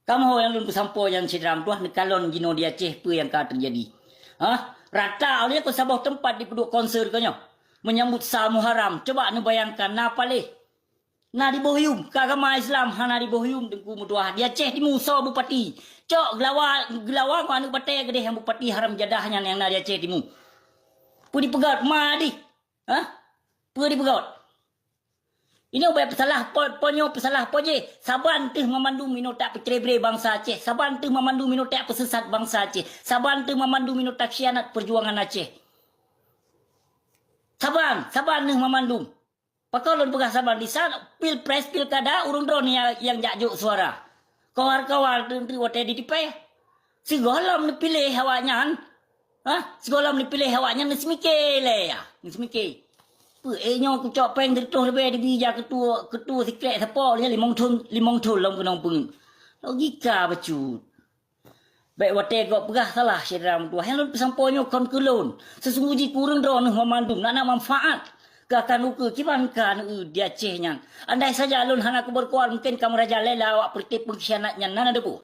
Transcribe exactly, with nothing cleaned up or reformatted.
Kamoe nyang lôn peusampoe nyan syedara meutuah neukalon jinoe di Aceh peue nyang ka teujadi. Hah? Rata oleh kon saboh teumpat dipeuduek konser keu nyoe. Menyambut sa Muharram, coba neubayangkan na paléh. Na di Boh Yum, keu agama Islam hana di Boh Yum Teungku meutuah. Di Aceh Timu soe bupati. Cok geulawa, geulawa ngon aneuk batée keudeh nyang bupati haram jadah nyan nyang na di Aceh Timu. Peue dipeugét ma dih? Hah? Peue dipeugét? Inoe bék peusalah po, po nyoe peusalah po jéh. Saban teuh mamandum inoe tak peucrebre bansa Aceh. Saban teuh mamandum inoe tak peuseusat bansa Aceh. Saban teuh mamandum inoe tak khianat peujuangan Aceh. Saban, saban neuh mamandum. Pakon lôn peugah saban disan, pilpres, pilkada, ureuëng droeneuh nyang, nyang jak jok suara. Kawal-kawal teuntri watée ditipée. Sigohlom neupiléh awaknyan, ha? Sigohlom neupiléh awaknyan, neuseumike lé ya, neuseumike. Peue, eh, nyoe kucok péng teutoh leubeh dibi ja keutue, keutue sikrek sapo lé limong thon, limong thon lom keunong peungeuet. Logika bacut. Bék watée gob peugah salah syedara meutuah. Nyang lôn peusampoe nyoe kon keu lôn. Seusunggoh jih keu ureuëng droeneuh mamandum na, na manfaat. Ka, ka nukeue kiban ka neueu di Aceh nyan. Andai saja lôn hana kuberkuat, mungken ka meurajalela awak peureuté peungkhianat nyan na, na deuh.